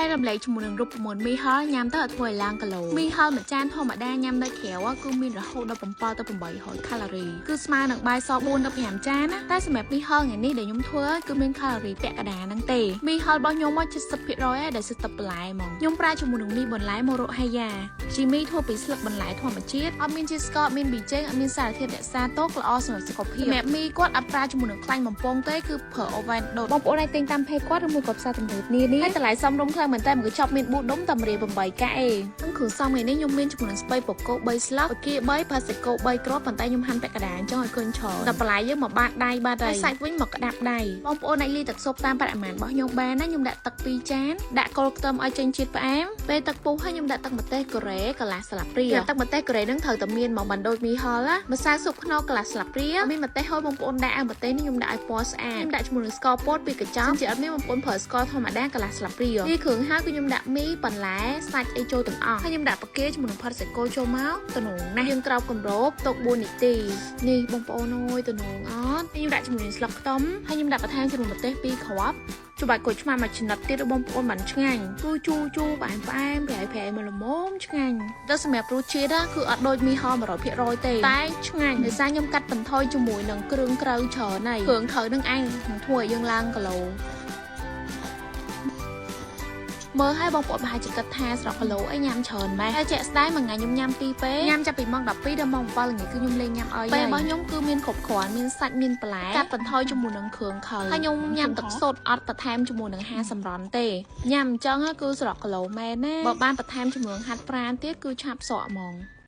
ចែករំលែកជាមួយនឹងរូបមន្តមីហិលញ៉ាំទៅអត់ធ្វើឲ្យឡើងគីឡូមីហិលមួយចានធម្មតាញ៉ាំនៅក្រៅគឺមានរហូតដល់7ទៅ800កាឡូរីគឺស្មើនឹងបាយស4ទៅ5ចានណាតែសម្រាប់មីហិលថ្ងៃនេះដែលខ្ញុំធ្វើគឺមានកាឡូរីពាក់កណ្ដាលហ្នឹងទេមីហិលរបស់ខ្ញុំមក70%ហើយដែលសិតតែបន្លែហ្មងខ្ញុំប្រើជាមួយនឹងមីបន្លែមករកហាយ៉ាជាមីធ្វើពីស្លឹកបន្លែធម្មជាតិអត់មានជាតិស្ករអត់មានប៊ីចេងអត់មានសារធាតុរក្សាទុកល្អសម្រាប់សុខភាពសម្រាប់មីគាត់អត់ប្រើជាមួយនឹងខ្លាញ់បំពងទេគឺប្រើអូវ៉ែនដុតបងប្អូនអាចទិញតាម page គាត់ឬមួយក៏ផ្សារទំនើបនានាហើយតម្លៃសមរម្យខ្លាំងមែនតើមកកញ្ចប់មាន4ដុំតែរៀល8កាក់ឯងនឹងគ្រឿងផ្សំថ្ងៃនេះខ្ញុំមានជាមួយនឹងស្ពៃពកោ3ស្លឹកបង្គា3ផាសិកូ3គ្រាប់ប៉ុន្តែខ្ញុំហាន់ពាក់កណ្ដាលអញ្ចឹងឲ្យឃើញច្រើនតែបន្លែយើងមកបាតដៃបាត់ហើយសាច់វិញមកក្តាប់ដៃបងប្អូនអាចលីទឹកស៊ុបតាមបរិមាណរបស់ខ្ញុំបានណាខ្ញុំដាក់ទឹក2ចានដាក់គល់ខ្ទឹមឲ្យចេញជាតិផ្អែមពេលទឹកពុះហើយខ្ញុំដាក់ទឹកម្ទេសកូរ៉េកន្លះស្លាបព្រាទឹកម្ទេសកូរ៉េនឹងត្រូវតែមានមកមិនដូចមីហលណាម្សៅស៊ុបខ្នុរកន្លះស្លាបព្រាមានម្ទេសហើយបងប្អូនដាក់ឲ្យម្ទេសនេះខ្ញុំដាក់ឲ្យពណ៌ស្អាតខ្ញុំដាក់ជាមួយនឹងស្ករពោតពីកញ្ចប់ជាអត់មានបងប្អូនប្រើស្ករធម្មតាកន្លះស្លាបព្រានេះគ្រឿងហើយគឺខ្ញុំដាក់មីបន្លែសាច់អីចូលទាំងអស់ហើយខ្ញុំដាក់បង្គាជាមួយនឹងផាត់សាច់គោចូលមកទំនងណាស់យើងក្រោបគម្របទុក4នាទីនេះបងប្អូនអើយទំនងអត់ខ្ញុំដាក់ជាមួយនឹងស្លឹកខ្ទឹមហើយខ្ញុំដាក់បន្ថែមជាមួយម្ទេស2គ្រាប់ច្បាច់ក្រូចឆ្មាមួយចំណិតទៀតបងប្អូនបានឆ្ងាញ់គឺជូរជូរផ្អែមផ្អែមប្រៃប្រៃមកល្មមឆ្ងាញ់តែសម្រាប់រសជាតិគឺអត់ដូចមីហ100%ទេតែឆ្ងាញ់ដោយសារខ្ញុំកាត់បន្ថយជាមួយនឹងគ្រឿងក្រៅច្រើនហើយគ្រឿងក្រៅនឹងឯងនឹងធ្វើឲ្យយើងឡើងគីឡូមើលឲ្យបងប្អូនប្រហែលជាគិតថាស្រកគីឡូអីញ៉ាំច្រើនម៉េះហើយជាក់ស្ដែងមួយថ្ងៃខ្ញុំញ៉ាំ2ពេលញ៉ាំចាប់ពីម៉ោង12ដល់ម៉ោង7ល្ងាចគឺខ្ញុំលេងញ៉ាំអីពេលរបស់ខ្ញុំគឺមានគ្រប់គ្រាន់មានសាច់មានបន្លែកាត់បន្ថយជាមួយនឹងគ្រឿងខលហើយខ្ញុំញ៉ាំទឹកស៊ុតអត់បន្ថែមជាមួយនឹងហាសម្រន់ទេញ៉ាំអញ្ចឹងគឺស្រកគីឡូមែនណាបើបានបន្ថែមជាមួយនឹងហាត់ប្រាណទៀតគឺឆាប់សក់ហ្មង។